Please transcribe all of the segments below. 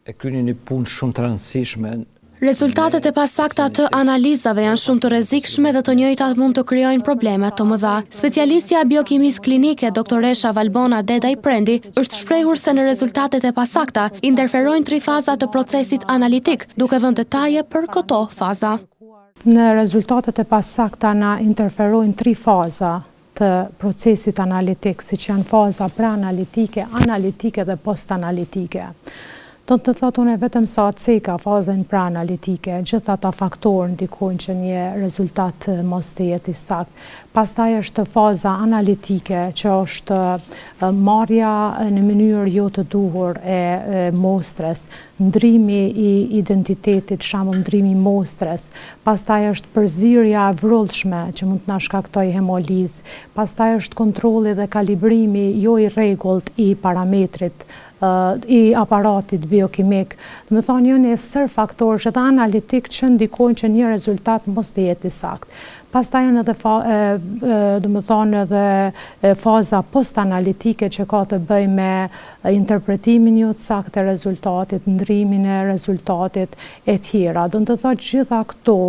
E kryeni një punë shumë të rëndësishme. Rezultatet e pasakta të analizave janë shumë të rrezikshme dhe të njëjtat mund të krijojnë probleme të mëdha. Specialistja e biokimisë klinike, doktoresha Valbona Dedaj Prendi, është shprehur se në rezultatet e pasakta interferojnë tri faza të procesit analitik, duke dhënë detaje për këto faza. Në rezultatet e pasakta na interferojnë tri faza të procesit analitik, siç janë faza preanalitike, analitike dhe postanalitike. Do të thotë unë vetëm sa ceka fazën preanalitike, gjithë ata faktorë ndikojnë që një rezultat mos të jetë i saktë. Pastaj është faza analitike, që është marrja në mënyrë jo të duhur e mostrës, ndrimi i identitetit, shembull ndrimi i mostrës, pastaj është përzierja e vrullshme që mund të na shkaktojë hemolizë, pastaj është kontrolli dhe kalibrimi jo i rregullt i parametrit, i aparatit biokimik. Domethënë janë një sërë faktorësh edhe analitik që ndikojnë që një rezultat mos të jetë i saktë. Pastaj janë edhe domethënë edhe faza postanalitike që ka të bëjë me interpretimin jo të saktë të rezultatit, ndrimin e rezultatit e tjera. Do të thotë gjitha këto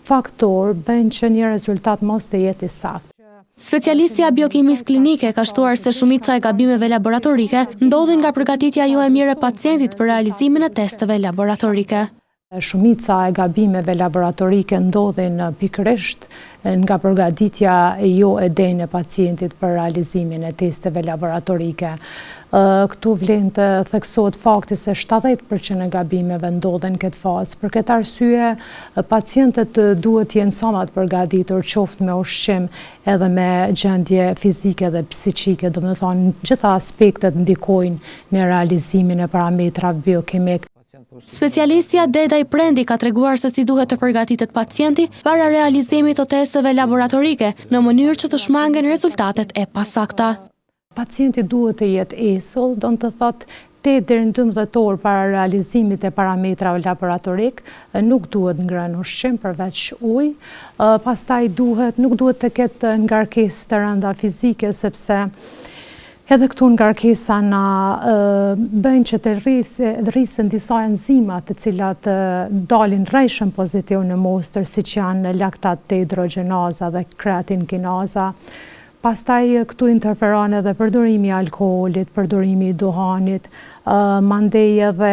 faktorë bëjnë që një rezultat mos të jetë i saktë. Specialistja e biokimisë klinike ka shtuar se shumica e gabimeve laboratorike ndodhin nga përgatitja jo e mirë e pacientit për realizimin e testeve laboratorike. Shumica e gabimeve laboratorike ndodhin pikërisht nga përgatitja jo e denjë e pacientit për realizimin e testeve laboratorike. Këtu vlen të theksohet fakti se 70% e gabimeve ndodhin në këtë fazë. Për këtë arsye, pacientët duhet të jenë sa më të përgatitur, qoftë me ushqim edhe me gjendje fizike dhe psiqike, domethënë gjitha aspektet ndikojnë në realizimin e parametrave biokimik. Specialistja Dedaj Prendi ka treguar se si duhet të përgatitet pacienti para realizimit të testeve laboratorike në mënyrë që të shmangen rezultatet e pasakta. Pacienti duhet të jetë esëll, do të thotë 8 deri në 12 orë para realizimit e parametrave laboratorik, nuk duhet ngrënë ushqim përveç ujë, pastaj duhet, nuk duhet të ketë ngarkesë të rënda fizike, sepse edhe këtu ngarkesa na bëjnë që të rrisen disa enzima të cilat dalin rrejshëm pozitiv në mostër, siç janë laktat dehidrogjenaza dhe kreatin kinaza. Pastaj këtu interferon edhe përdorimi i alkoolit, përdorimi i duhanit, mandej edhe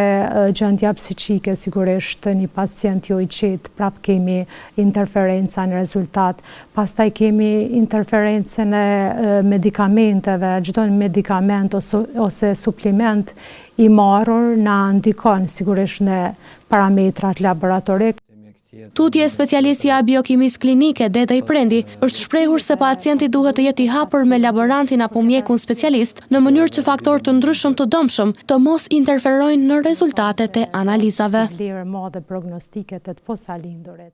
gjendja psiqike, sigurisht një pacient jo i qetë, prap kemi interferenca në rezultat. Pastaj kemi interferencën e medikamenteve, çdo medikament ose supliment i marrur na ndikon sigurisht në parametrat laboratorik. Tutje, specialistja e biokimisë klinike, Dedaj Prendi, është shprehur se pacienti duhet të jetë i hapur me laborantin apo mjekun specialist në mënyrë që faktorë të ndryshëm të dëmshëm të mos interferojnë në rezultatet e analizave. Vlerë madhe prognostike të të posalindurit.